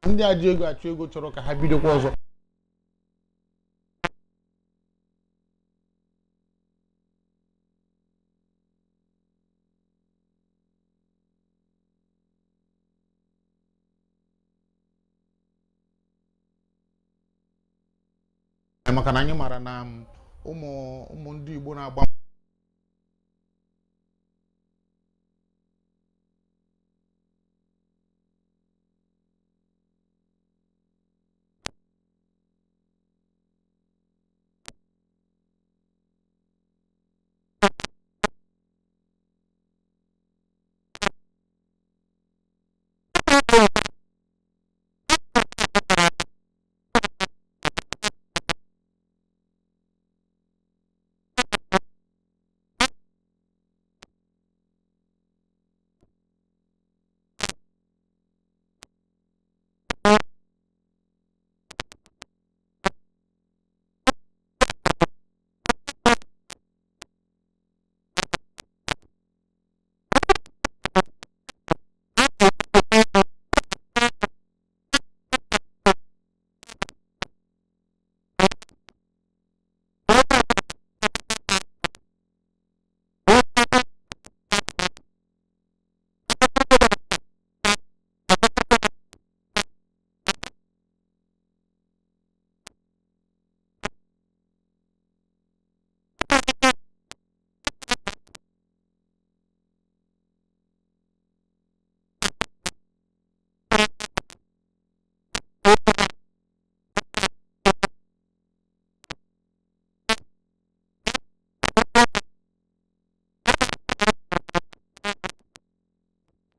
Ndị a ji ego achụ ego chọrọ ka ha bidokwa ọzọ. Maka na anyị mara na ụmụ ụmụ ndị Igbo na-agba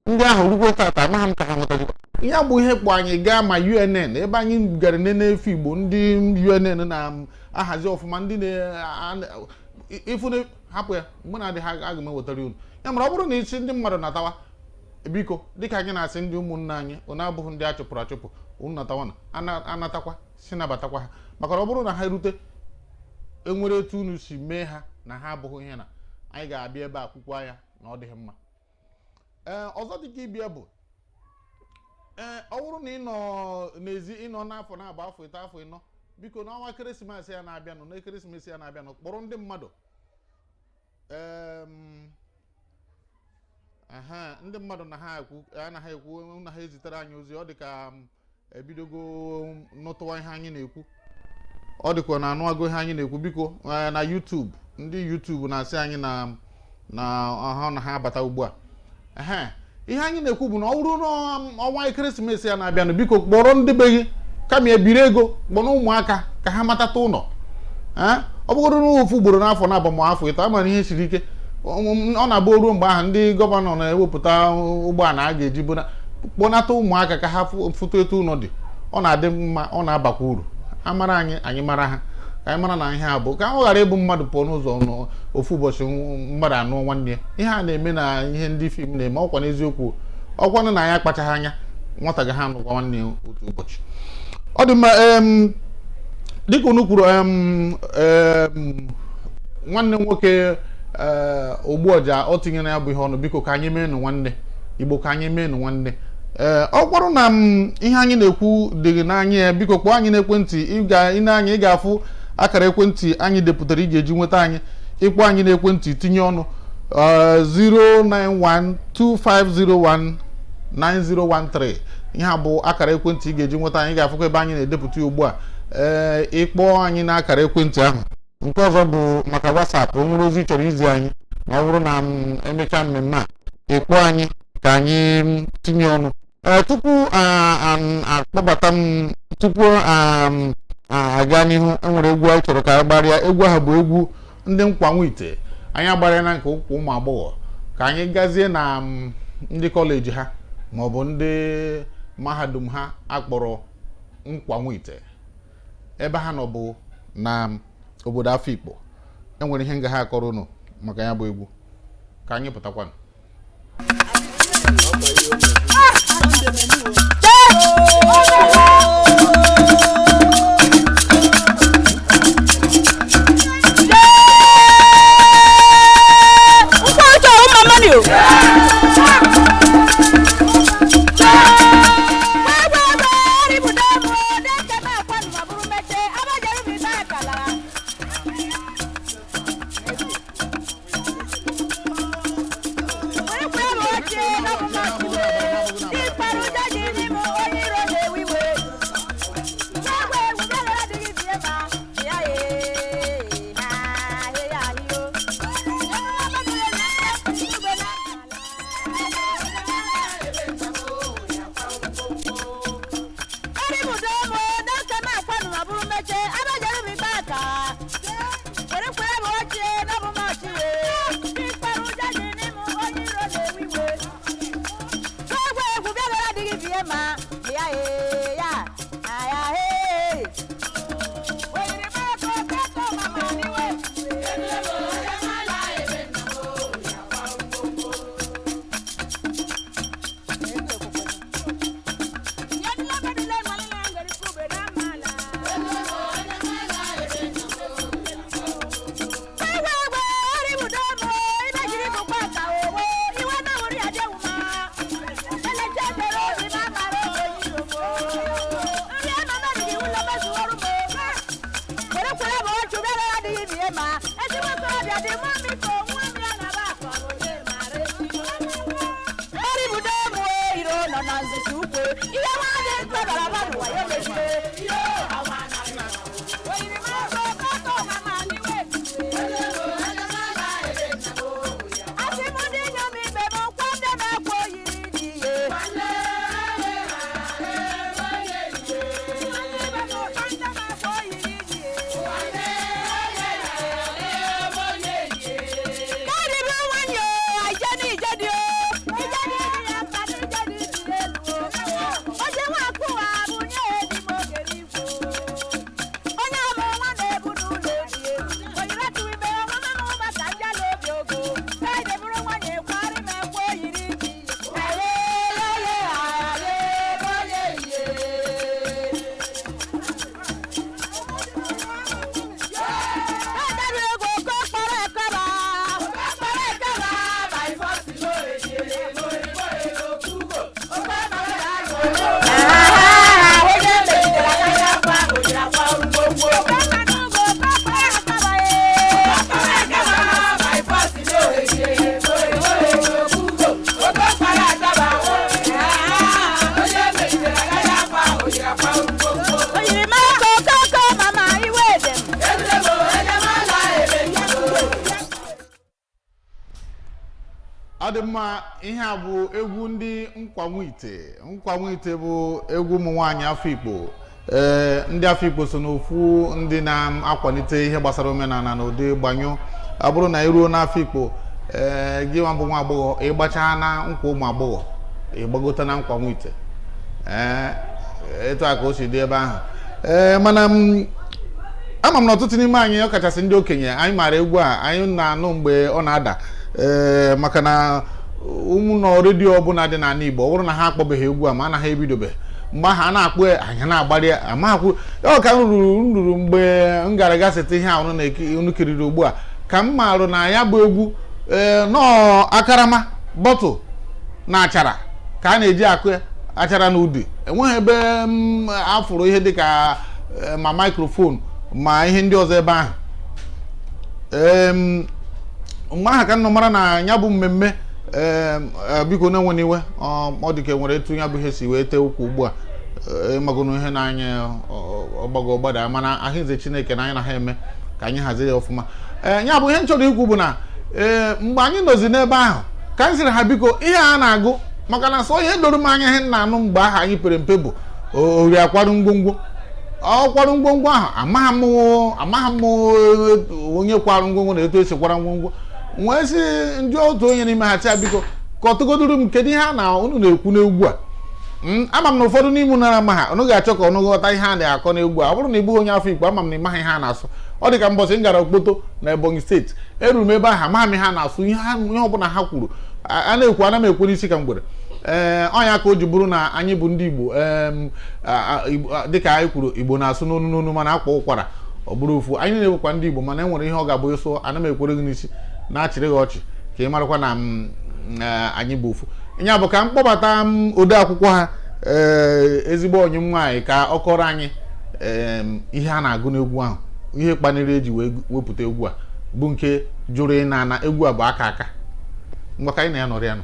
ndị ahụ rukwe tata, amaghị m ka ha nwetazikwa ya bụ ihe kpọ anyị gaa ma UNN ebe anyị gara nene efe Igbo. Ndị UNN na-ahazi ọfụma, ndị na-ịfụ hapụ ya mgbe na-adịghị aga m ewetara unu ya. Mere ọ bụrụ na isi ndị mmadụ natawa, biko, dịka anyị na-asị ndị ụmụnne anyị, unu abụghị ndị a chụpụrụ achụpụ, unu natawa na anatakwa si nabatakwa ha, maka na ọ bụrụ na ha erute enwere etu unu si mee ha na ha abụghị ihe na anyị ga-abịa ebe a kwukwa ya na ọ dịghị mma. Ee, ọzọ dịka ibia bụ, ee, ọ bụrụ na ị nọ n'ezi, ịnọ n'afọ na-agba afọ 3, afọ 4, biko, n'ọnwa ekeresimesi ya na-abịanụ, n'ekeresimesi ya na-abịanụ, kpọrọ ndị mmadụ, aha ndị mmadụ na ha ekwu, anaghị ekwu na ha ezitere anyị ozi. Ọ dị ka ebidogo nụtụwa ihe anyị na-ekwu, ọ dịkwa na anụago ihe anyị na-ekwu. Biko, na YouTube, ndị YouTube na-asị anyị na ọha na ha abata ugbu a. Ehe, ihe anyị na-ekwu bụ na ọ bụrụ n'ọnwa ekeresimesi ya na-abịanụ, biko, kpọrọ ndị be gị, kama ebiri ego, kpọrọ ụmụaka ka ha matata ụlọ. Ọ bụgoro n'ofu ugboro n'afọ na-abụ ma afọ 3, ama na ihe siri ike ọ na-abụ ruo mgbe ahụ ndị gọvanọ na-ewepụta ụgbọala a ga-eji bụ kpọnata ụmụaka ka ha fụta etu ụlọ dị. Ọ na-adị mma, ọ na-abakwa uru. Amara anyị, anyị mara ha, ka anyị mara na ihe a bụ ka ọ ghara ịbụ mmadụ pụọ n'ụzọ ofu ụbọchị, mmadụ anụ nwanne ya. Ihe a na-eme na ihe ndị film na-eme, ọkwa n'eziokwu, ọkwanụ na anyị akpachaghị anya, nwata ga ha anụkwa nwanne ya otu ụbọchị. Ọ dị mma. Dịka unu kwuru, nwanne m nwoke Ogbuọja, ọ tinyere ya bụ ihe ọnụ. Biko, ka anyị meenụ nwanne. Igbo, ka anyị meenụ nwanne. Ee, ọ bụrụ na ihe anyị na-ekwu dịghị n'anya ya, biko, kpọọ anyị n'ekwentị. Ị na-anya, ị ga-afụ akara ekwentị anyị depụtara ị ga-eji nweta anyị. Ịkpọ anyị n'ekwentị, tinye ọnụ 09125019013. Ihe a bụ akara ekwentị ị ga-eji nweta anyị. Ị ga-afụkwa ebe anyị na-edepụta ya ugbu a. Ee, ịkpọọ anyị n'akara ekwentị ahụ. Nke ọzọ bụ maka WhatsApp. O nwere ozi ị chọrọ izi anyị, ma ọ bụrụ na m emechaa mmemme a, ịkpọ anyị ka anyị tinye ọnụ. Ee, tupu akpọbata m, tupu aga n'ihu, enwere egwu anyị chọrọ ka anyị gbarịa. Egwu ahụ bụ egwu ndị nkwanwe ite. Anyị agbarịa na nke ụkwụ ụmụ agbọghọ, ka anyị gazie na ndị kọleji ha maọbụ ndị mahadum ha akpọrọ nkwanwe ite. Ebe ha nọ bụ na obodo Afikpo. Enwere ihe nga ha akọrọ unu maka ya bụ egwu. Ka anyị pụtakwanụ. Nkwa mma mmanụ o. ma ezigbo okorobịa dị mma mmiko nwa m ya na ba akọrọ onye mara eribudo mụ iro nọ na nzuzo ukwe ihe nwa dị mkpa bara mmadụ wayo mechie asị m ndị inyom ibe m nkwa ndị na-ekwe oyiri dị ihe. Karibu nwanyị o, ijedi ijedi o, ijedi dị ya mkpa na ijedi dị elu o. Oje nwa akụwa bụ nye ezigbo ogere igbo. Onye ọbụ nwa na-ebu n'ụlọ ochie. Oyiri atụrụ ime nwa mama ụba ka njala obi ogo. Kaide bụrụ nwanyị kwarị m ekwe oyiri ji. Alelele ale onye iye. Adabi ego oke kpọrọ ekeba. Kpọrọ ekeba by force. Oyiri m aka okoko mama iwe dị m. Ọ dị mma. Ihe a bụ egwu ndị nkwanwite. Nkwanwite bụ egwu ụmụ nwaanyị Afikpo. Ee, ndị Afikpo so n'ofu ndị na-akwalite ihe gbasara omenala na ụdị gbanyụ. Ọ bụrụ na ị ruo n'Afikpo, ee, gị nwa bụ nwa agbọghọ, ịgbachaa na nkwa ụmụ agbọghọ, ịgbagota na nkwanwite. Ee, etu a ka o si dị ebe ahụ. Ee, mana m ama m na ọtụtụ n'ime anyị, ọkachasị ndị okenye anyị, maara egwu a anyị na-anụ mgbe ọ na-ada. Ee, maka na ụmụ nọ redio ọbụla dị n'ala Igbo, ọ bụrụ na ha akpọbeghị egwu a ma anaghị ebidobe mgbe ahụ a na-akpọ ya, anyị na-agbalị ya amaghịkwu ọ ka m ruru mgbe m gara ga sete ihe a unu kiriri ugbu a, ka m marụ na ya bụ egwu, ee, nọọ akarama bọtụl na achara ka a na-eji akụ ya, achara na udu. Enweghị ebe m afụrụ ihe dịka ma microphone ma ihe ndị ọzọ ebe ahụ. Mgbe ahụ ka m nọ mara na ya bụ mmemme. Biko, na-enwe iwe, ọ dị ka enwere etu ya bụ ihe si wee tee ụkwụ ugbu a. Ịmagonu ihe na-anya ọgbago ọgbada, mana ahụize Chineke na anyị na ha eme ka anyị hazie ya ọfụma. Ee, ya bụ ihe m chọrọ ikwu bụ na, ee, mgbe anyị nọzi n'ebe ahụ ka m sịrị ha, biko, ihe a na-agụ, maka na sọ ihe doro m anya, ihe m na-anụ mgbe ahụ anyị pere mpe bụ ori akwarụ ngwongwo, ọ kwarụ ngwongwo ahụ. Amaghị m onye kwarụ ngwongwo na etu esi kwara ngwongwo. Nwee sị ndị otu onye n'ime ha tia, biko, ka ọ tụgoduru m, kedu ihe a na unu na-ekwu n'egwu a? Ama m na ụfọdụ n'ime unu ama ha, unu ga-achọ ka unu ghọta ihe a na-akọ n'egwu a. Ọ bụrụ na ị bụghị onye Afikpo, ama m na ị maghị ihe a na-asụ. Ọ dị ka mbọsị m gara Okpoto na Ebonyi Steeti, eruru m ebe ahụ, amaghị m ihe a na-asụ. Ihe ọbụla ha kwuru a na-ekwu, ana m ekwu n'isi ka mgbere. Ee, ọnya ka o ji bụrụ na anyị bụ ndị Igbo, dịka anyị kwuru, Igbo na-asụ n'onu n'onu, mana akwa ụkwara ọ bụrụ ofu. Anyị na-ewekwa ndị Igbo, mana e nwere ihe ọ ga-abụ ịsụ, ana m ekwere gị n'isi, na-achịrị gị ọchị ka ị marakwa na anyị bụ ofu. Ya bụ ka m kpọbata m ode akwụkwọ ha, ee, ezigbo onye m nwaanyị, ka ọ kọrọ anyị ihe a na-agụ n'egwu ahụ, ihe kpaniri eji wee wepụta egwu a, bụ nke jụrụ ịna ana egwu a bụ aka aka. Ngwa, ka anyị na ya nọrọ ya nọ.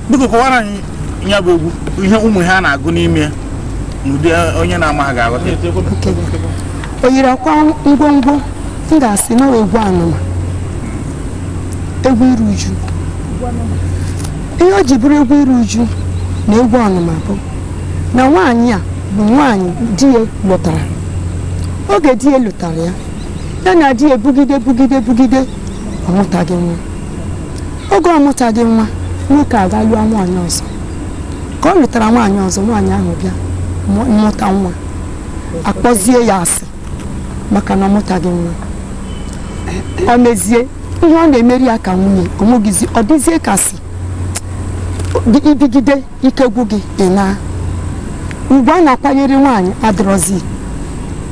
Biko, kọwara anyị ya bụ egwu, ihe ụmụ ihe a na-agụ n'ime ya, n'ụdị onye na-amaghị ga-aghọta. O yiri akwa ngwongwo. M ga-asị na ọ egwu anụma, egwu iru uju. Ihe o ji bụrụ egwu iru uju na egwu ọnụma bụ na nwaanyị a bụ nwaanyị di ya lụtara. Oge di ya lụtara ya, ya na di ya bugide bugide bugide, ọ mụtaghị nwa. Oge ọ mụtaghị nwa, nwoke aga lụọ nwaanyị ọzọ. Ka ọ lụtara nwaanyị ọzọ, nwaanyị ahụ bịa mụta nwa, akpọzie ya asị maka na ọ mụtaghị nwa. Ọ mezie ihe ọ na-emeri ya ka nwunye onwegizi, ọ dịzie ka si ibigide ike gwụ gị. Ị na ugwu a na-akwanyere nwaanyị adịrọzi,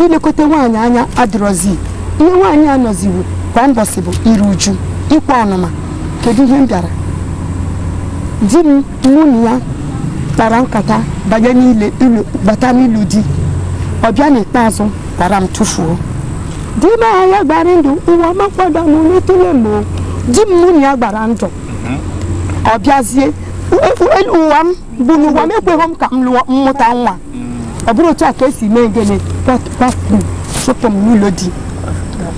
ilekọta nwaanyị anya adịrọzi. Ihe nwaanyị a nọziwu kwa mbọsị bụ iru uju, ịkwa ọnụma. Kedu ihe m bịara? Di m, mụ na ya kpara nkata banye n'ile ilu, bata n'ịlụ di, ọ bịa n'ikpeazụ kwara m tụfuo. Di m ya gbara ndụ ụwa makwado m n'etule m o. Di m mụ na ya gbara ndụ, ọ bịazie ụwa m bụ na ụwa m ekweghị m ka m lụọ mmụta nwa. Ọ bụrụ otu a ka esi mee gịnị, kwapụ chụpụ m n'ụlọ di.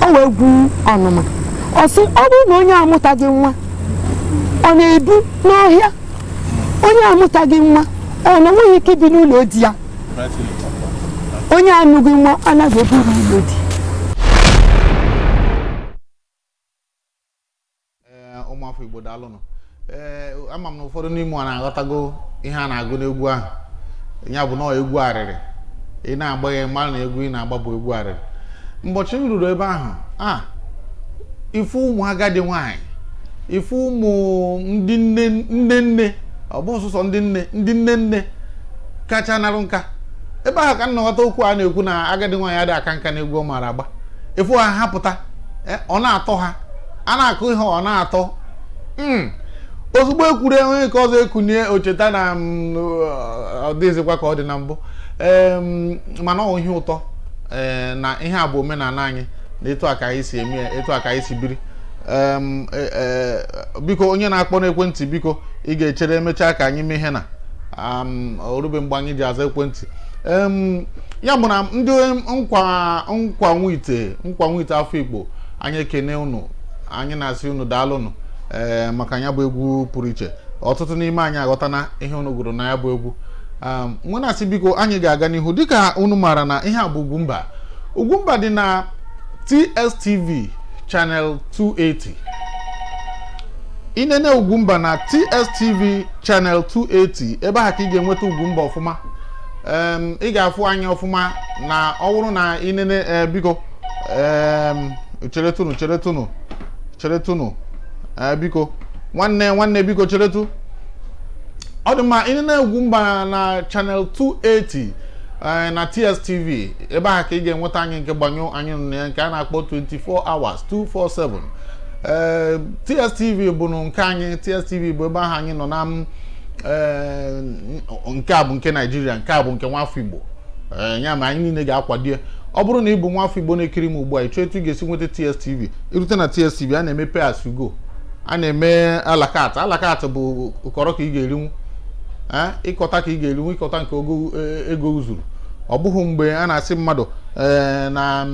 O wee gwu ọnụma, ọ sị ọ bụrụ na onye amụtaghị nwa, ọ na-ebu n'ọhịa. Onye amụtaghị nwa, ọ na onweghị ike ibi n'ụlọ di ya. Onye anụghị nwa anaghị ebu n'ụlọ di. Ee, ụmụafọ Igbo, daalụnụ. Ee, ama m na ụfọdụ n'ime a na-aghọtago ihe a na-agụ n'egwu ahụ. Ya bụ nọọ egwu arịrị ị na-agba ya, mara na egwu ị na-agba bụ egwu arịrị. Mbọchị m ruru ebe ahụ a, ife ụmụ agadi nwanyị, ife ụmụ ndị nne nne nne, ọ bụ sọsọ ndị nne, ndị nne nne kacha narụ nka ebe ahụ ka m nọghọta okwu a na-ekwu na agadi nwaanyị adịghị aka nka n'egwu ọ maara agba. Efu ha hapụta, ọ na-atọ ha, a na-akụ ihe, ọ na-atọ. Ozugbo ekwuru onye nke ọzọ ekunie ocheta na ọ dịghịzikwa ka ọ dị na mbụ. Mana ọ ihe ụtọ, ee, na ihe a bụ omenala anyị, na etu a ka anyị si eme ya, etu a ka anyị si biri. Biko, onye na-akpọ n'ekwentị, biko, ị ga-echere emechaa ka anyị mee ihe na orube mgbe anyị ji aza ekwentị. Ya bụ na ndị nkwa nkwa nwite nkwa nwite afọ Igbo anyị ekene unu, anyị na-asị unu daalụnụ, ee, maka ya bụ egwu pụrụ iche. Ọtụtụ n'ime anyị aghọtana ihe unu gụrụ na ya bụ egwu. Nwe na-asị, biko, anyị ga-aga n'ihu. Dịka unu maara na ihe a bụ Ugwumba. Ugwumba dị na TSTV channel 280. Inene Ugwumba na TSTV channel 280, ebe ahụ ka ị ga-enweta Ugwumba ọfụma. Ị ga-afụ anyị ọfụma na ọ bụrụ na inene. Ee, biko, cheretụnụ, cheretụnụ, cheretụnụ. Ee, biko, nwanne, nwanne, biko cheretụ. Ọ dị mma. Inene Ugwumba na channel 280, na TSTV, ebe ahụ ka ị ga-enweta anyị nke gbanyụ anyị nọ na ya, nke a na-akpọ 24 hours, 247. Ee, TSTV bụ nụ nke anyị. TSTV bụ ebe ahụ anyị nọ na m. Ee, nke a bụ nke Naijiria, nke a bụ nke nwafọ Igbo. Ee, ya ma anyị niile ga-akwado ya. Ọ bụrụ na ị bụ nwafọ Igbo na-ekiri m ugbu a, ị chọọ etu ị ga-esi nweta TSTV, irute na TSTV, a na-eme pay as you go, a na-eme alakatị. Alakatị bụ ụkọrọ ka ị ga-erinwu. Ee, ịkọta ka ị ga-erinwu, ịkọta nke ogo ego zuru. Ọ bụghị mgbe a na-asị mmadụ, ee, na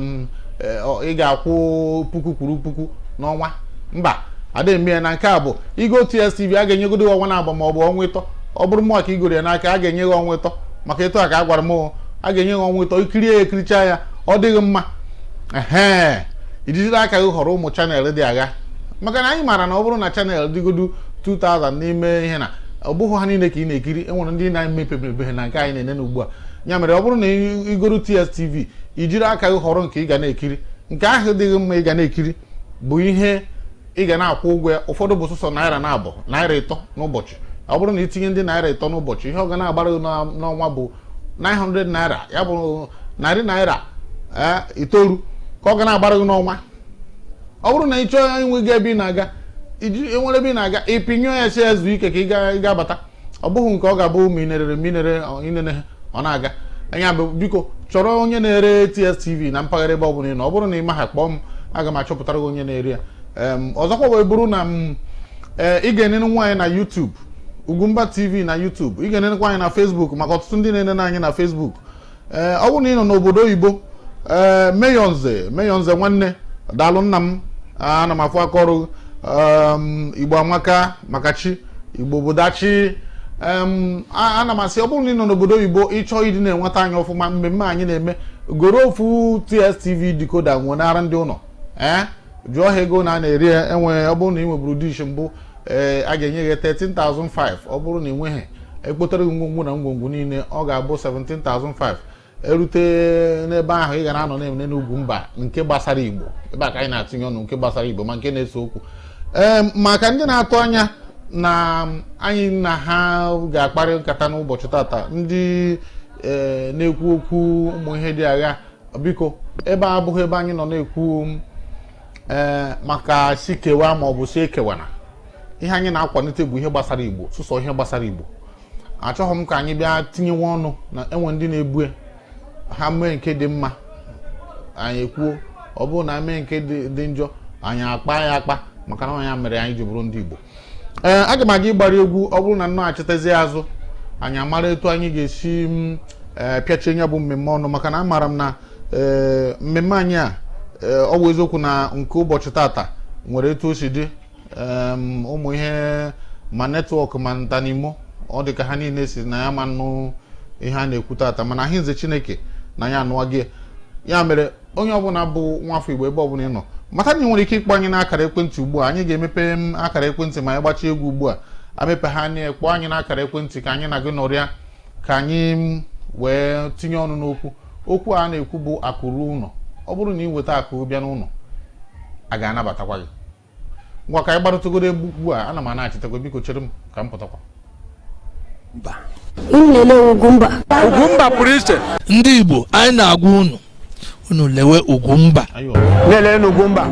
ị ga-akwụ puku kwuru puku n'ọnwa. Mba, ada eme ya. Na nke a bụ igo TSTV, a ga-enyegodo gị ọnwa na-abụ ma ọ bụ ọnwa 3. Ọ bụrụ mụa ka i goro ya n'aka, a ga-enye gị ọnwa 3, maka etu a ka a gwara m o. A ga-enye gị ọnwa 3, ikirie ya, ekiricha ya, ọ dịghị mma, ehe, ijijiri aka gị họrọ ụmụ channel dị agha, maka na anyị maara na ọ bụrụ na channel dịgodu 2000 n'ime ihe, na ọ bụghị ha niile ka ị na-ekiri. Enwere ndị na-emepe emepe na nke anyị na-enene ugbu a. Ya mere, ọ bụrụ na igoro TSTV, ijiri aka gị họrọ nke ị ga na-ekiri. Nke ahụ dịghị mma ị ga na-ekiri bụ ihe ị ga na-akwụ ụgwọ ya. Ụfọdụ bụ sụsọ naira na 2, naira 3 n'ụbọchị. Ọ bụrụ na itinye ndị naira 3 n'ụbọchị, ihe ọ ga na-agbara gị n'ọnwa bụ 900 naira. Ya bụ 900 naira ka ọ ga na-agbara gị n'ọnwa. Ọ bụrụ na ị chọọ inwe gị ebe ị na-aga, iji enwere ebe ị na-aga, ịpịnyụọ ya, si ezu ike ka ị ga-abata. Ọ bụghị nke ọ ga-abụ ma inerere ma inere inene ọ na-aga anya. Bụ biko, chọrọ onye na-ere TSTV na mpaghara ebe ọ bụla ị nọ. Ọ bụrụ na ị maha, kpọọ m, aga m achọpụtara gị onye na-ere ya. Ọzọkwa wee bụrụ na m, ee, ị ga-enene nwaanyị na YouTube, Ugwumba TV na YouTube. Ị ga-enenekwa anyị na Facebook, maka ọtụtụ ndị na-enene anyị na Facebook. Ee, ọ bụrụ na ị nọ n'obodo oyibo, ee, Meyonze, Meyonze nwanne, daalụ nna m, ana m afụ aka ọrụ. Igbo amaka, maka chi Igbo bodachi. Ana m asị, ọ bụrụ na ị nọ n'obodo oyibo, ịchọọ ịdị na-enweta anyị ọfụma, mmemme anyị na-eme, goro ofu TSTV decoder nwenara ndị ụlọ. Ee, jụọ ha ego na a na-eri ya. Enwe ọ bụrụ na ị nweburu dish mbụ, ee, a ga-enye gị 13,500. Ọ bụrụ na ị nweghị, ekpotere gị ngwongwo na ngwongwo niile, ọ ga-abụ 17,500. Erute n'ebe ahụ, ị ga na-anọ na-eme n'Ugwu Mba nke gbasara Igbo. Ebe a ka anyị na-atinye ọnụ nke gbasara Igbo ma nke na-ese okwu. Ee, maka ndị na-atụ anya na anyị na ha ga-akparị nkata n'ụbọchị tata, ndị ee na-ekwu okwu ụmụ ihe dị agha, biko, ebe a abụghị ebe anyị nọ na-ekwu, ee, maka si kewa ma ọ bụ si ekewana. Ihe anyị na-akwalite bụ ihe gbasara Igbo, sụsọ ihe gbasara Igbo. Achọghị m ka anyị bịa tinyewe ọnụ na enwe ndị na-ebu ha mee nke dị mma, anyị ekwuo. Ọ bụrụ na mee nke dị njọ, anyị akpa ya akpa, maka na ọ ya mere anyị ji bụrụ ndị Igbo. Ee, aga m aga ịgbara egwu. Ọ bụrụ na nnọọ achịtazi azụ, anyị amara etu anyị ga-esi m ee pịachie ya bụ mmemme ọnụ, maka na amaara m na ee mmemme anyị a ee, ọ bụ eziokwu na nke ụbọchị tata nwere etu o si dị, ụmụ ihe ma network ma ntanimo, ọ dị ka ha niile si na ya ma nụ ihe a na-ekwu tata, mana ahịnze Chineke na ya anụwa gị. Ya mere, onye ọbụla bụ nwafọ Igbo, ebe ọbụla ị nọ, mata na ị nwere ike ịkpọ anyị n'akara ekwentị ugbu a. Anyị ga-emepe m akara ekwentị ma anyị gbachaa egwu ugbu a. Amepe ha anya, kpọọ anyị n'akara ekwentị ka anyị na gị nọrịa, ka anyị wee tinye ọnụ n'okwu. Okwu a na-ekwu bụ akụ ruo ụlọ. Ọ bụrụ na ị weta akụ bịa n'ụlọ, a ga-anabatakwa gị. Ngwa, ka anyị gbarụtụgoro egwu ugbu a. Ana m anachitekwa, biko chere m ka m pụtakwa. Unu na-ele Ugwumba. Ugwumba pụrụ iche. Ndị Igbo, anyị na-agwa unu, unu lewe Ugwumba. Ayo. Na-ele n'Ugwumba.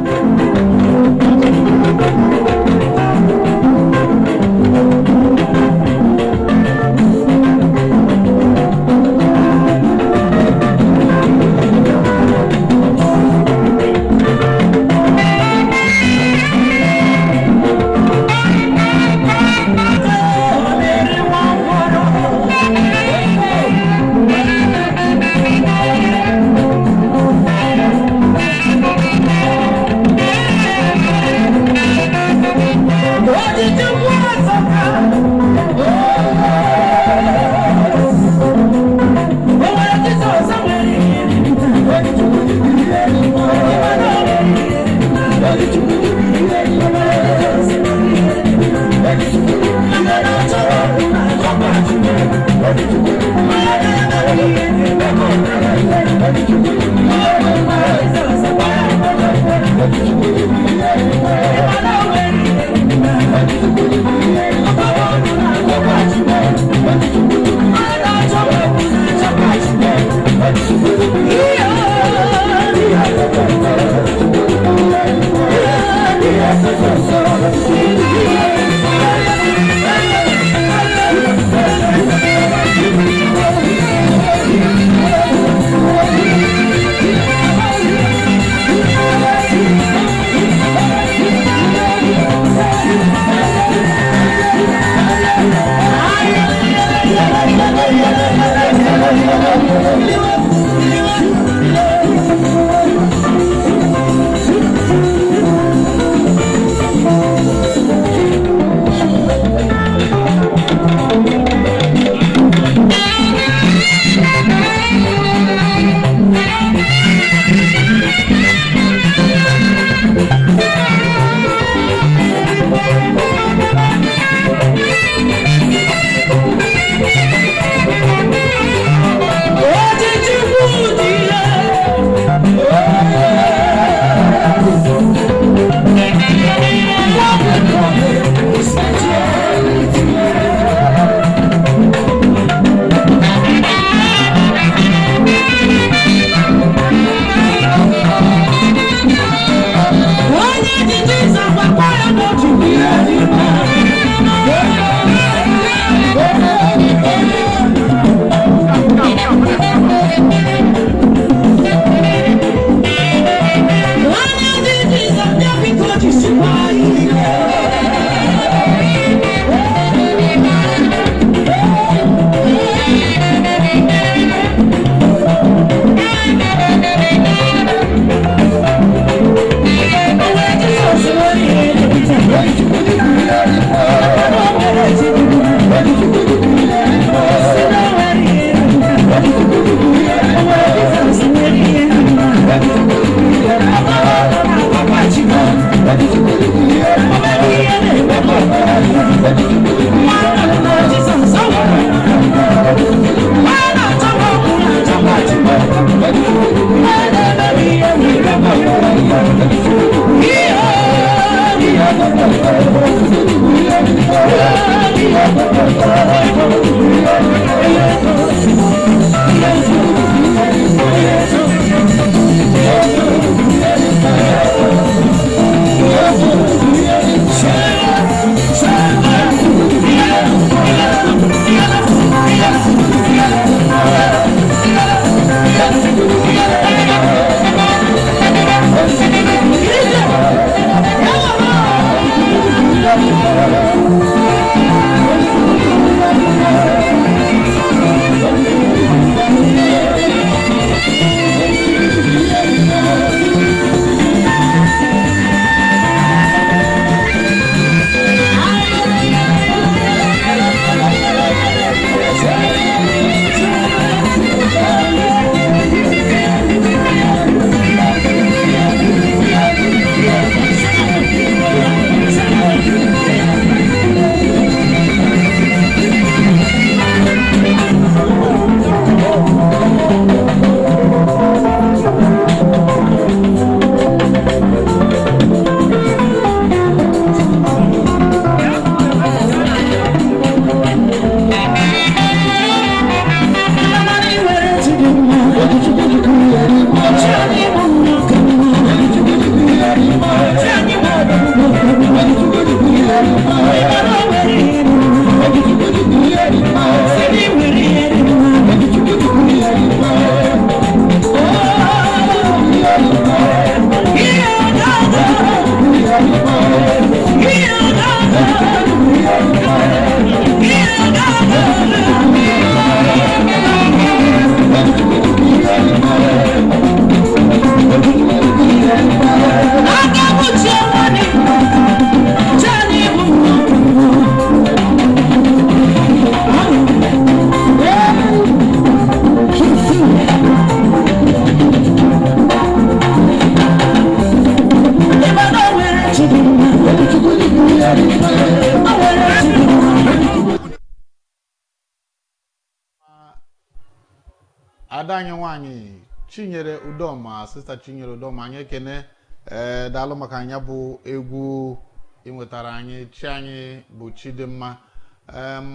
Ada anyị nwaanyị Chinyere Udoma, Sista Chinyere Udoma, anyị ekene. Ee, daalụ maka anya bụ egwu ị nwetara anyị. Chi anyị bụ Chidimma.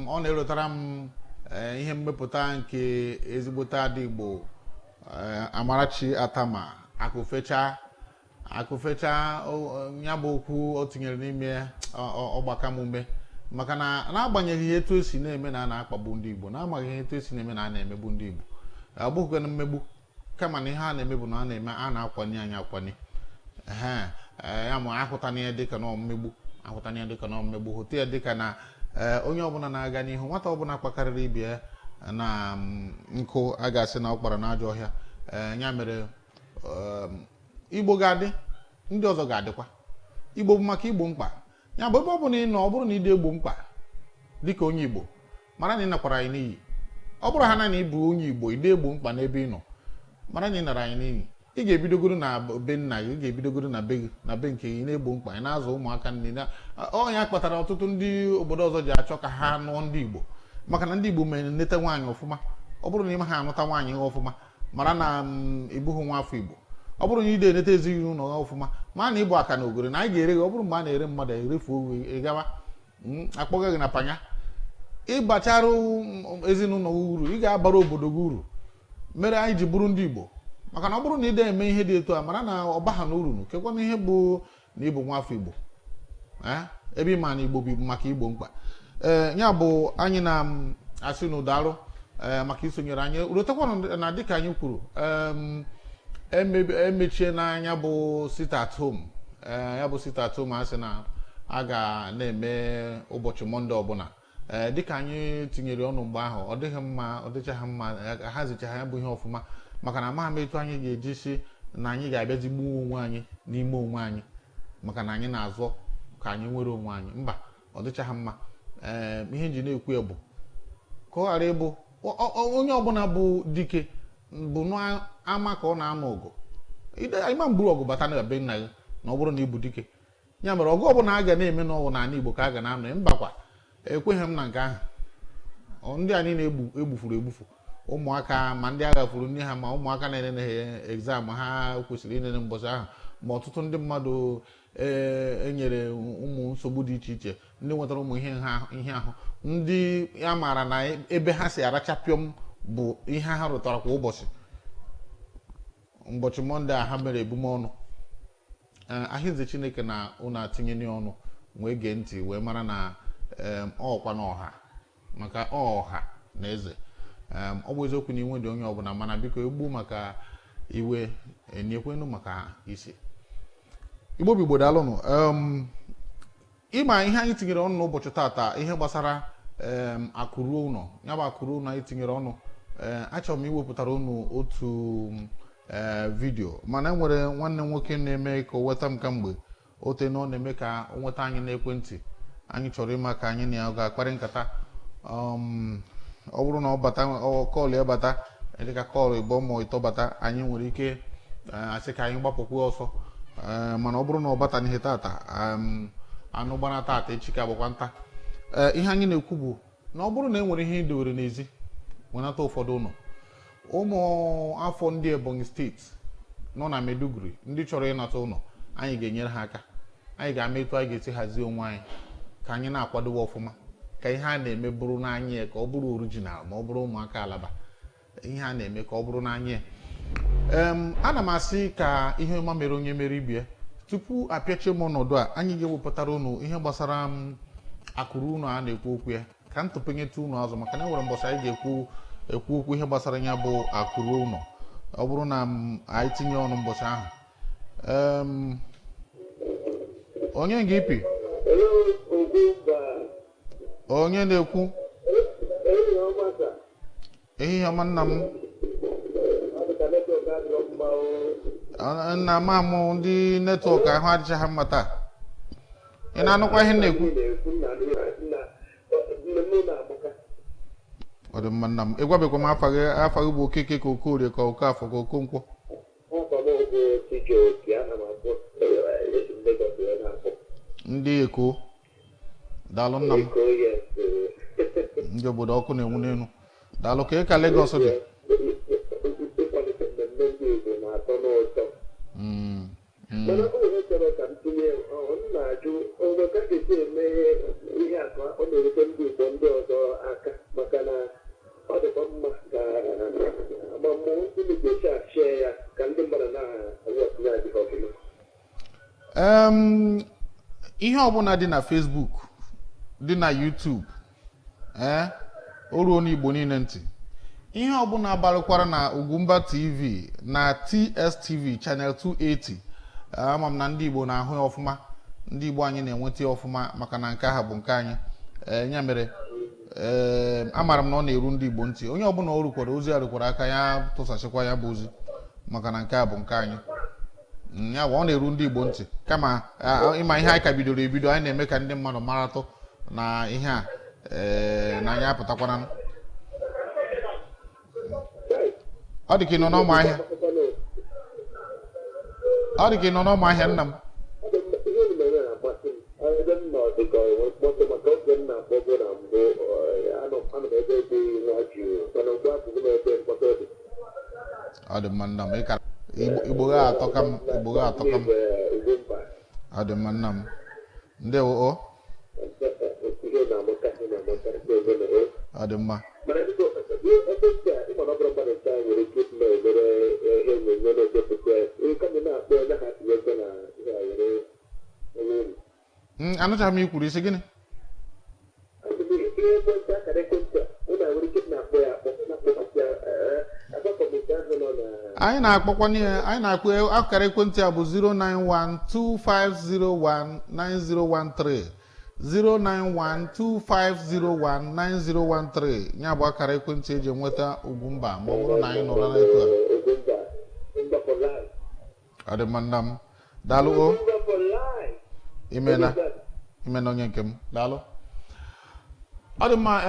Ọ na-erotara m ihe mmepụta nke ezigbote ada Igbo, Amarachi Atama, akụfecha akụfecha. Ya bụ okwu o tinyere n'ime ọgbaka m ume, maka na n'agbanyeghị ihe etu esi na-eme na a na-akpagbu ndị Igbo, n'amaghị ihe etu esi na-eme na a na-emegbu ndị Igbo, ọ bụghịkwa na mmegbu, kama na ihe a na-eme bụ na a na-eme a na-akwanye anyị akwanye. Ehe, ya ma ahụtana ya dịka na mmegbu, ahụtana ya dịka na mmegbu, hụta ya dịka na onye ọbụla na-aga n'ihu, nwata ọbụla kpakarịrị ibe ya na nkụ, a ga-asị na ọ kpara n'ajọ ọhịa. Ya mere Igbo ga-adị, ndị ọzọ ga-adịkwa. Igbo bụ maka igbo mkpa. Ya bụ, ebe ọ bụla ị nọ, ọ bụrụ na ị dị egbo mkpa dịka onye Igbo, mara na ị nakwara anyị n'iyi. Ọ bụrụ ha na ị bụ onye Igbo, ị dị egbo mkpa n'ebe ị nọ, mara na ị nara anyị n'iyi. Ị ga-ebidogoro na be nna gị, ị ga-ebidogoro na be gị, na be nke gị, na-egbo mkpa, ị na-azụ ụmụaka nne na ọnya kpatara ọtụtụ ndị obodo ọzọ ji achọ ka ha nụọ ndị Igbo, maka na ndị Igbo mere nneta nwaanyị ọfụma. Ọ bụrụ na ị ha anụta nwaanyị ọfụma, mara na ị bụghị nwa afọ Igbo. Ọ bụrụ na ị na-eneta ezinụlọ ha ọfụma, ma na ịbụ aka na ogoro na anyị ga-ere gị. Ọ bụrụ mgbe a na-ere mmadụ, erefuo gị, ị gawa akpọga gị na panya. Ịbachara ezinụlọ gị uru, ị ga-abara obodo gị uru. Mere anyị ji bụrụ ndị Igbo, maka na ọ bụrụ na ị na-eme ihe dị etu a, mara na ọ baha na uru kekwana ihe bụ na ịbụ nwa afọ Igbo, ebe ịma na Igbo bụ maka igbo mkpa. Ee, ya bụ anyị na-asị na ụdarụ maka isonyere anyị. Rotekwanụ na dịka anyị kwuru, emechie n'anya bụ sit at home. Ya bụ sit at home a sị na a ga na-eme ụbọchị Mọnde ọbụla, ee, dịka anyị tinyere ọnụ mgbe ahụ, ọ dịghị mma, ọ dịchaghị mma, hazichaghị ya bụ ihe ọfụma, maka na amaghị m etu anyị ga-eji si na anyị ga-abịazi gbuo onwe anyị n'ime onwe anyị maka na anyị na-azọ ka anyị nwere onwe anyị. Mba, ọ dịchaghị mma. Ee, ihe nji na-ekwu ya bụ ka ọ ghara ịbụ onye ọbụla bụ dike bụ n'ama ka ọ na-anụ ọgụ. Ịma mburu ọgụ bata na be nna gị na ọ bụrụ na ị bụ dike. Ya mere ọgụ ọbụla a ga na-eme n'ọwụ n'ala Igbo ka a ga na-anọ. Mbakwa, ekweghị m na nke ahụ. Ndị a niile egbufuru egbufu, ụmụaka, ma ndị agha furu nne ha, ma ụmụaka na-enene ha exam ha kwesịrị inene mbọchị ahụ, ma ọtụtụ ndị mmadụ enyere ụmụ nsogbu dị iche iche, ndị nwetara ụmụ ihe ihe ahụ, ndị a maara na ebe ha si arachapịọm bụ ihe ha rụtara kwa ụbọchị. Ụbọchị Mọnde a ha mere ebumọnụ, ahịnze Chineke na ụnụ atinye n'ọnụ wee gee ntị wee mara na ọkwa na ọha maka ọha na eze. Ọ bụ eziokwu na iwe dị onye ọbụla, mana biko, egbu maka iwe enyekwenu maka isi Igbo bụ Igbo. Daalụnụ. Ịma ihe anyị tinyere ọnụ n'ụbọchị tata, ihe gbasara akụruo ụlọ, ya bụ akụruo ụlọ anyị tinyere ọnụ. Ee, achọrọ m iwepụtara unu otu vidio, mana enwere nwanne m nwoke na-eme ka o nweta m kamgbe ote na ọ na-eme ka o nweta anyị n'ekwentị. Anyị chọrọ ịma ka anyị na ya ga-akparị nkata. Ọ bụrụ na ọ bata, call ya bata, dịka call ịbụọ ma ịtọ bata, anyị nwere ike asị ka anyị gbapụkwa ọsọ. Mana ọ bụrụ na ọ bata n'ihe tata, anụ gbara tata, echi ka agbakwa nta. Ee, ihe anyị na-ekwu bụ na ọ bụrụ na e nwere ihe ị dowere n'ezi, wenata ụfọdụ ụlọ. Ụmụ afọ ndị Ebonyi Steeti nọ na Maiduguri, ndị chọrọ ịnata ụlọ, anyị ga-enyere ha aka. Anyị ga-ama etu anyị ga-esi hazie onwe anyị ka anyị na-akwadobe ọfụma, ka ihe a na-eme bụrụ n'anya ya, ka ọ bụrụ original, ma ọ bụrụ ụmụaka alaba ihe a na-eme ka ọ bụrụ n'anya ya. Ana m asị ka ihe ọma mere onye mere ibie. Tupu apịachie m ọnọdụ a, anyị ga-ewepụtara unu ihe gbasara m akụrụ unu a na-ekwu okwu ya, ka m tụpenyetụ unu azụ, maka na e nwere mbọchị anyị ga-ekwu ekwu okwu ihe gbasara ya bụ akụrụ ụlọ. Ọ bụrụ na m anyị tinye ọnụ mbọchị ahụ. Onye ga-ipi, onye na-ekwu? Ehihie ọma, nna m. Nna m, amụ ndị network ahụ adịchaghị mma taa. Ị na-anụkwa ihe m na-ekwu? Ọ dị mma, nna m. Ịgwabekwa m afa gị. Afa gị bụ Okeke ka Okorie ka Okafọ ka Okonkwo? Ndị Eko. Daalụ nna m. Eko, yes. Ndị obodo ọkụ na-enwu n'elu. Daalụ. Ka ka Lagos dị? Ịkwalite mmemme ndị Igbo na-atọ n'ụtọ. Mana o nwere chọrọ ka m tinye ọ m na-ajụ onwe ka ga-esi eme ihe a ka ọ na-erute ndị Igbo ndị ọzọ aka, maka na ọ dịkwa mma ka agbamụ ndị ga-esi achie ya ka ndị mmadụ na-awọtinye adịghị ọbụla. Ihe ọbụla dị na Facebook, dị na YouTube, ee, o ruo n'Igbo niile ntị. Ihe ọbụla gbalụkwara na Ugwumba TV na TSTV channel 280, ama m na ndị Igbo na-ahụ ya ọfụma, ndị Igbo anyị na-enweta ya ọfụma, maka na nke ahụ bụ nke anyị. Ee, ya mere, ee, amaara m na ọ na-eru ndị Igbo ntị. Onye ọbụla o rukwara ozi a rukwara aka, ya tụsasịkwa ya bụ ozi, maka na nke a bụ nke anyị. Ya bụ, ọ na-eru ndị Igbo ntị, kama ịma ihe anyị ka bidoro ebido, anyị na-eme ka ndị mmadụ maratụ na ihe a, ee, na anyị apụtakwana. Ọ dị ka ị nọ n'ọma ahịa. Ọ dị ka ị nọ n'ọma ahịa, nna m. Ihe unu mere na-amasị m. Ebe m nọ dị ka enwe mkpọtụ, maka oge m na-akpọbụ na mbụ, anọ m ebe dị nwa jụụ, mana ugbu a abụghị m ebe mkpọtụ dị. Ọ dị mma, nna m. Ịkara Igbo gha atọka m, Igbo gha atọka m. Ugwumba. Ọ dị mma, nna m, ndewo o. Ihe na-amụta, ihe na-amụta ebe na Ọ dị mma. Mana biko, ekwentị a, ịma na ọ bụrụ mmadụ nke a nwere ike ịdị na-emere ihe onyonyo na-edepụta ya, kama na-akpọ onye ha tinye ego na ihe a were onye uru. Anụchaghị m, ikwuru isi gịnị? Ihe ekwentị, akara ekwentị a, ụ na-nwere ike na-akpọ ya akpọ, na-akpọpụta ya agbakọmite ahụ nọ na Anyị na-akpọkwana ya, anyị na-akpọ akara ekwentị a bụ 09125019013, 09125019013. Ya bụ akara ekwentị eji enweta Ugwumba ma ọ bụrụ na anyị nọrọ n'etu a. Ugwumba, Ugwumba for life. Ọ dị mma, nna m, daalụ o. Ugwumba for life. Imena, imena, onye nke m, daalụ. Ọ dị mma.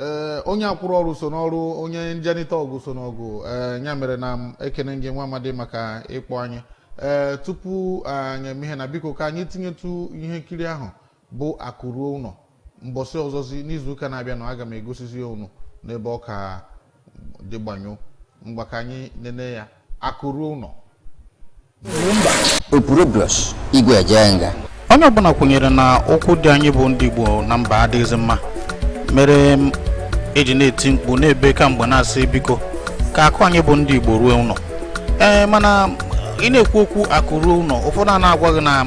Ee, onye akwụrụ ọrụ so n'ọrụ, onye njenita ọgụ so n'ọgụ. Ee, ya mere na m ekene gị, nwa amadi, maka ịkpọ anyị. Ee, tupu anyị eme ihe na, biko ka anyị tinyetụ ihe nkiri ahụ bụ Akụ Ruo Ụlọ. Mbọsị ọzọzi n'izuụka na-abịa na aga m egosizi ya unu n'ebe ọ ka dị gbanyụ. Ngwa, ka anyị nene ya, Akụ Ruo Ụlọ. Opurobios Igwe Ejenga. Onye ọbụla kwenyere na ụkwụ dị anyị bụ ndị Igbo na mba adịghịzị mma, mere m eji na-eti mkpu na-ebe kamgbe, na-asị biko ka akụ anyị bụ ndị Igbo ruo ụlọ. Ee, mana ị na-ekwu okwu akụ ruo ụlọ, ụfọdụ a na-agwa gị na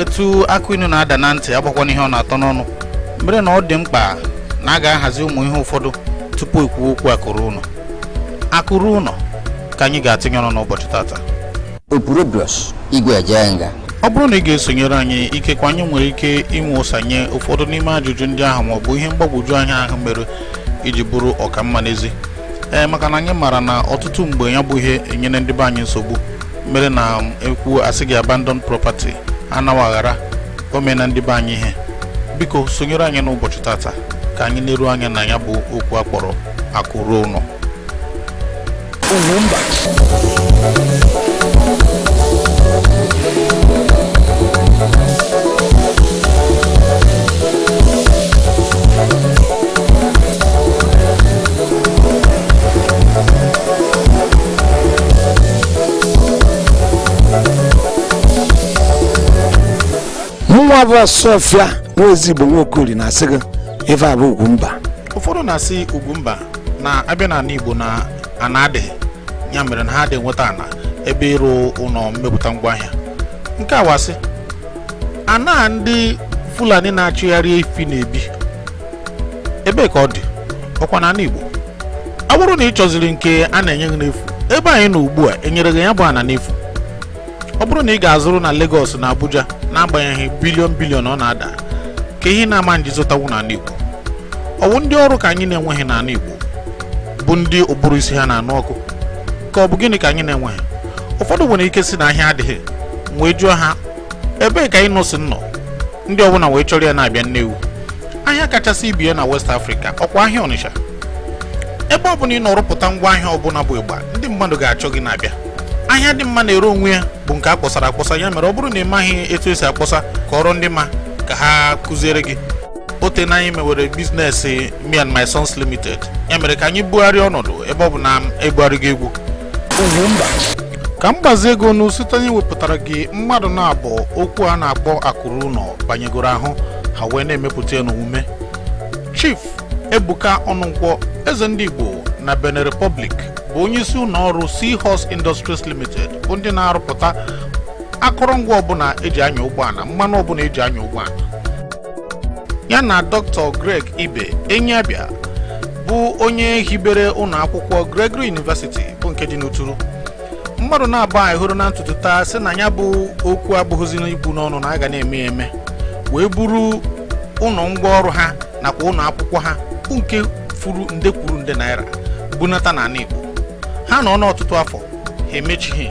etu akụ inu na-ada na ntị agbakwana ihe ọ na-atọ n'ọnụ, mere na ọ dị mkpa na a ga-ahazi ụmụ ihe ụfọdụ tupu ekwu okwu akụ ruo ụlọ. Akụ ruo ụlọ ka anyị ga-atinye ọnụ n'ụbọchị tata. Opurobios Igwe Ejenga. Ọ bụrụ na ị ga-esonyere anyị, ikekwe anyị nwere ike inwe ụsanye ụfọdụ n'ime ajụjụ ndị ahụ maọbụ ihe mgbagwoju anya ahụ mere iji bụrụ ọkamma n'ezi. Ee, maka na anyị maara na ọtụtụ mgbe ya bụ ihe enyere ndị be anyị nsogbu, mere na ekwu asị gị abandon property anaghị aghara omena ndị be anyị ihe. Biko sonyere anyị n'ụbọchị tata ka anyị leruo anya na ya bụ okwu akpọrọ Akụ Ruo Ụlọ. Ugwumba. Mụnwa bụ Ọsụọfịa nwa ezigbo Nwaokori na-asị gị ife a bụ Ugwumba. Ụfọdụ na-asị Ugwumba na abịa n'ala Igbo na ana adịghị, ya mere na ha adịghị enweta ana ebe ịrụ ụlọ mmepụta ngwaahịa. Nke a wasị ana ndị Fulani na-achịgharị efi na-ebi, ebee ka ọ dị? Ọkwa n'ala Igbo? Ọ bụrụ na ị chọziri nke a na-enye gị n'efu, ebe anyị nọ ugbu a enyere gị ya bụ ana n'efu. Ọ bụrụ na ị ga-azụrụ na Lagos na Abuja, n'agbanyeghị billion billion ọ na-ada, ka ihe na-ama nji zụtawu n'ala Igbo. Ọ bụ ndị ọrụ ka anyị na-enweghị n'ala Igbo, bụ ndị ụbụrụ isi ha na-anụ ọkụ, ka ọ bụ gịnị ka anyị na-enweghị? Ụfọdụ nwere ike si na ahịa adịghị. Wee jụọ ha ebee ka ịnụ si nnọ ndị ọbụla wee chọrọ ya na-abịa Nnewi, ahịa kachasị ibe ya na West Africa, ọkwa ahịa Ọnịsha. Ebe ọbụla ị nọ rụpụta ngwaahịa ọbụla bụ ịgba, ndị mmadụ ga-achọ gị na-abịa. Ahịa dị mma na-ere onwe ya bụ nke akpọsara akpọsa. Ya mere, ọ bụrụ na ị maghị etu esi akpọsa, kọrọ ndị ma ka ha kụziere gị. O tena anyị mewere business Me and My Sons Limited. Ya mere ka anyị bugharịa ọnọdụ ebe ọ bụ na ebugharịgo egwu Ugwumba. Ka m gbazie ego nu site anyị wepụtara gị mmadụ na-abụ okwu a na-akpọ akụrụ ụlọ banyegoro ahụ ha wee na-emepụta ya n'omume. Chief Ebuka Ọnụnkwọ, eze ndị Igbo na Benin Republic, bụ onye isi ụlọ ọrụ Seahorse Industries Limited, bụ ndị na-arụpụta akụrụngwa ọbụla eji anya ụgbọala, mmanụ ọbụla eji anya ụgbọala, ya na Dr. Greg Ibe Enyiabia, bụ onye hibere ụlọ akwụkwọ Gregory University, bụ nke dị n'Uturu. Mmadụ na-abụ anyị hụrụ na ntutu taa sị na ya bụ okwu abụghịzi n'ikwu n'ọnụ, na a ga na-eme ya eme, wee buru ụlọ ngwaọrụ ha nakwa ụlọ akwụkwọ ha, bụ nke furu nde kwuru nde naira, bunata n'ala Igbo. Ha nọ n'ọtụtụ afọ ha emechighị.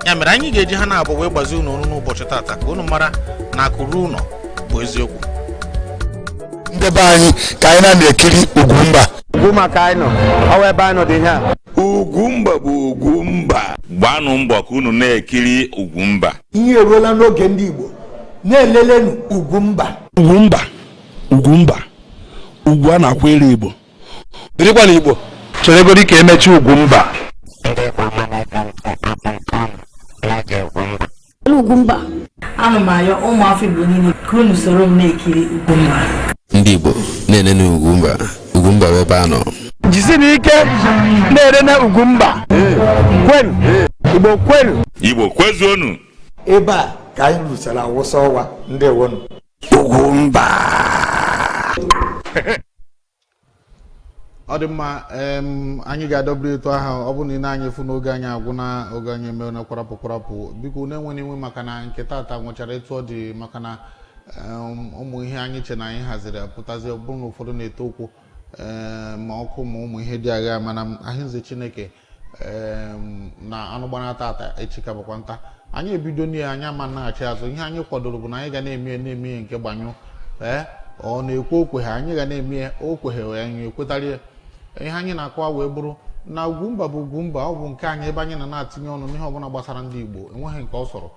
Ya mere anyị ga-eji ha na-abụ wee gbazie unu ọrụ n'ụbọchị tata, ka unu mara na akụrụ ụlọ bụ eziokwu. Ndị be anyị, ka anyị na-ekiri Ugwumba. Ugwumba ka anyị nọ, ọwa ebe anyị nọ dị ihe a. Ugwumba bụ Ugwumba. Gbanụ mbọ ka unu na-ekiri Ugwumba. Ihe eruola n'oge ndị Igbo na-elelenu Ugwumba. Ugwumba, Ugwumba, ugwu a na-akwere Igbo. Birikwa na Igbo chere egodi ka emechi Ugwumba. Ugwumba. Ana m ayọ ụmụafọ Igbo niile ka unu soro m na-ekiri Ugwumba. Ndị Igbo na-enene Ugwumba. Ugwumba bụ ebe a nọ. Jisi n'ike na-erene Ugwumba. Kwenu, Igbo kwenu. Igbo kwezuonu. Ebe a ka anyị rụchara awụsa ọwa. Ndewonu. Ugwumba. Ọ dị mma. Anyị ga-adọbiri etu ahụ. Ọ bụ na ị na-anya efu n'oge anyị agwụ na oge anyị emewe na kwarapụ kwarapụ. Biko, na-enwe iwe maka na nke taata nwechara etu ọ dị, maka na ụmụ ihe anyị che na anyị haziri apụtazi, ọ bụrụ na ụfọdụ na-eto okwu ma ọkụ ma ụmụ ihe dị agha. Mana ahịnze Chineke na anụ gbara tata, echi ka bụkwa nta. Anyị ebido n'ihe anyị ama naghachi azụ. Ihe anyị kwadoro bụ na anyị ga na-eme ya, na-eme ya nke gbanyụ. Ee, ọ na-ekwe okwe ha, anyị ga na-eme ya. Okwe ha, anyị ekwetara ya. Ihe anyị na-akọwa wee bụrụ na Ugwumba bụ Ugwumba. Ọ bụ nke anyị, ebe anyị na na-atinye ọnụ n'ihe ọbụla gbasara ndị Igbo, enweghị nke ọ sọrọ.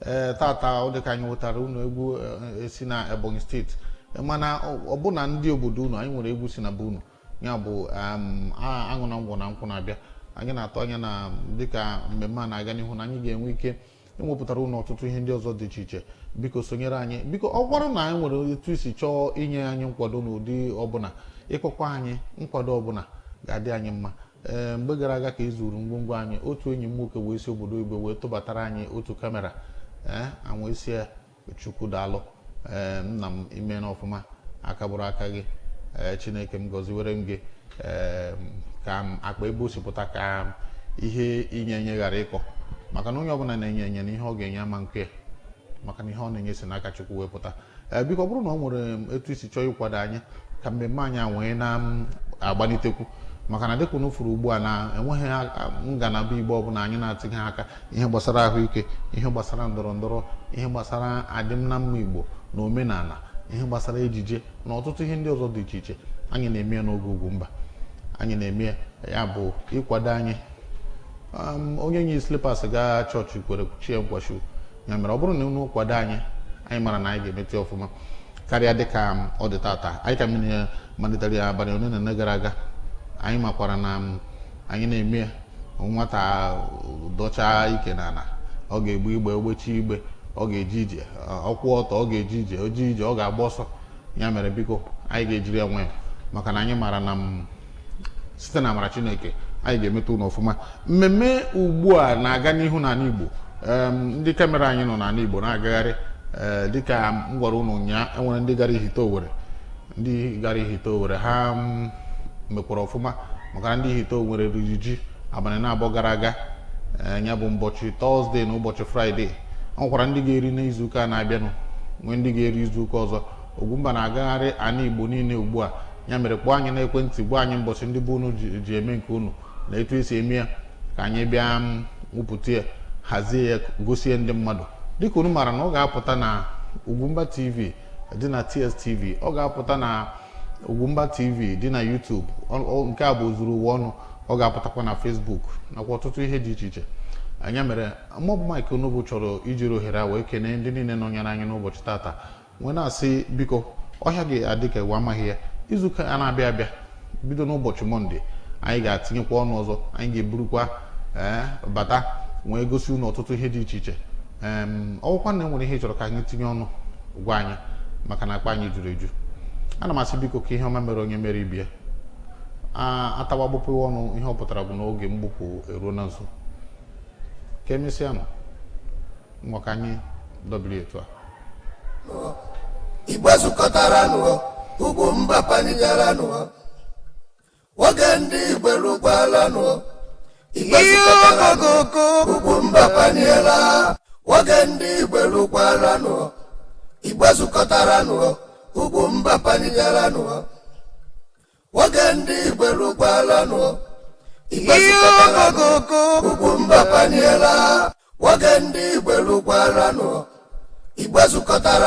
Ee, tata ọ dị ka anyị nwetara unu egwu esi na Ebonyi Steeti, mana ọbụna ndị obodo unu, anyị nwere egwu si na be unu. Ya bụ aṅụ na ngwọ na nkwụ na-abịa. Anyị na-atụ anya na dịka mmemme a na-aga n'ihu, na anyị ga-enwe ike enwepụtara unu ọtụtụ ihe ndị ọzọ dị iche iche. Biko sonyere anyị. Biko, ọ gwara na anyị nwere etu isi chọọ inye anyị nkwado n'ụdị ọbụla, ịkpọkwa anyị, nkwado ọbụla ga-adị anyị mma. Ee, mgbe gara aga ka e zuru ngwongwo anyị, otu enyi m nwoke wee si obodo oyibo wee tụbatara anyị otu kamera. Ee, anwụ isi ya, Chukwu daalụ. Ee, nna m, ime na ọfụma, aka bụrụ aka gị. Ee, Chineke m gọziwere m gị. Ee, ka m akpa ebe o si pụta, ka ihe inye enye ghara ịkọ, maka na onye ọbụla na-enye enye na ihe ọ ga-enye ama nke ya, maka na ihe ọ na-enye si n'aka Chukwu wee pụta. Ee, biko, ọ bụrụ na ọ nwere etu isi chọọ ịkwado anyị ka mmemme anyị a wee na-agbalitekwu, maka na dịka unu furu ugbu a na enweghị ngalaba Igbo ọbụla anyị na-atinye aka, ihe gbasara ahụike, ihe gbasara ndọrọ ndọrọ, ihe gbasara adịm na mma Igbo na omenala, ihe gbasara ejije na ọtụtụ ihe ndị ọzọ dị iche iche, anyị na-eme ya n'oge Ugwumba. Anyị na-eme ya. Ya bụ ịkwado anyị. Onye nyi slippers gaa chọọchị kwere chie nkwashu. Ya mere, ọ bụrụ na unu kwado anyị, anyị mara na anyị ga-emete ọfụma karịa dịka ọ dị tata. Anyị ka mmiri malitere ya abalị ole na ole gara aga. Anyị makwara na anyị na-eme ya. Nwata dọchaa ike n'ala, ọ ga-egbu igbe, ogbechi igbe, ọ ga-eje ije ọkwụ ọtọ, ọ ga-eje ije oje ije, ọ ga-agba ọsọ. Ya mere, biko, anyị ga-ejiri ya nwayọ, maka na anyị mara na site na amara Chineke anyị ga-emeta unu ọfụma. Mmemme ugbu a na-aga n'ihu n'ala Igbo. Ndị kamera anyị nọ n'ala Igbo na-agagharị. Ee, dịka m gwara unu ụnyaa, enwere ndị gara Ihite Owere. Ndị gara Ihite Owere, ha mekwara ọfụma, maka na ndị Ihite Owere riri ji abalị na-abụọ gara aga. Ee, ya bụ ụbọchị Tọzdee na ụbọchị Fraịde. Ọ nwekwara ndị ga-eri n'izuụka na-abịanụ, nwee ndị ga-eri izuụka ọzọ. Ugwumba na-agagharị ana Igbo niile ugbu a. Ya mere, kpọọ anyị n'ekwentị, gwa anyị mbọchị ndị bụ unu ji eme nke unu na etu esi eme ya, ka anyị bịa wupụta ya, hazie ya, gosie ndị mmadụ. Dịka unu maara na ọ ga-apụta na Ugwumba TV dị na TSTV, ọ ga-apụta na Ugwumba TV dị na YouTube. Nke a bụ zuru ụwa ọnụ. Ọ ga-apụtakwa na Facebook nakwa ọtụtụ ihe dị iche iche. Anya mere mụ bụ Mike Onobo chọrọ ijiri ohere a wee kenee ndị niile nọnyere anyị n'ụbọchị tata, wee na-asị biko. Ọhịa ga-adị ka ụwa amaghị ya. Izuụka a na-abịa abịa, bido n'ụbọchị Mọnde, anyị ga-atinyekwa ọnụ ọzọ. Anyị ga-eburukwa ee bata wee gosi unu ọtụtụ ihe dị iche iche. Ọwụkwa na enwere ihe ị chọrọ ka anyị tinye ọnụ, gwa anyị, maka na akpa anyị juru eju. Ana m asị, biko, ka ihe ọma mere onye mere ibie atawa gbupụwa ọnụ. Ihe ọ pụtara bụ na oge mgbupụ eruo na nso. Ka emesịa nụ, ngwa, ka anyị dọbiri etu a. Igwe zukọtara nụ, Ugwumba panigaranụ. Oge ndị Igwe rukwalanụ. Igwe zukọtara nụ, Ugwumba paniela. Oge ndị Igwe rukwalanụ. Igwe zukọtara nụ, Ugwumba panigaranụ. Oge ndị Igwe rukwalanụ. Igwe zukọtara nụ, Ugwumba paniela. Oge ndị Igwe rukwalanụ. Igwe zukọtara.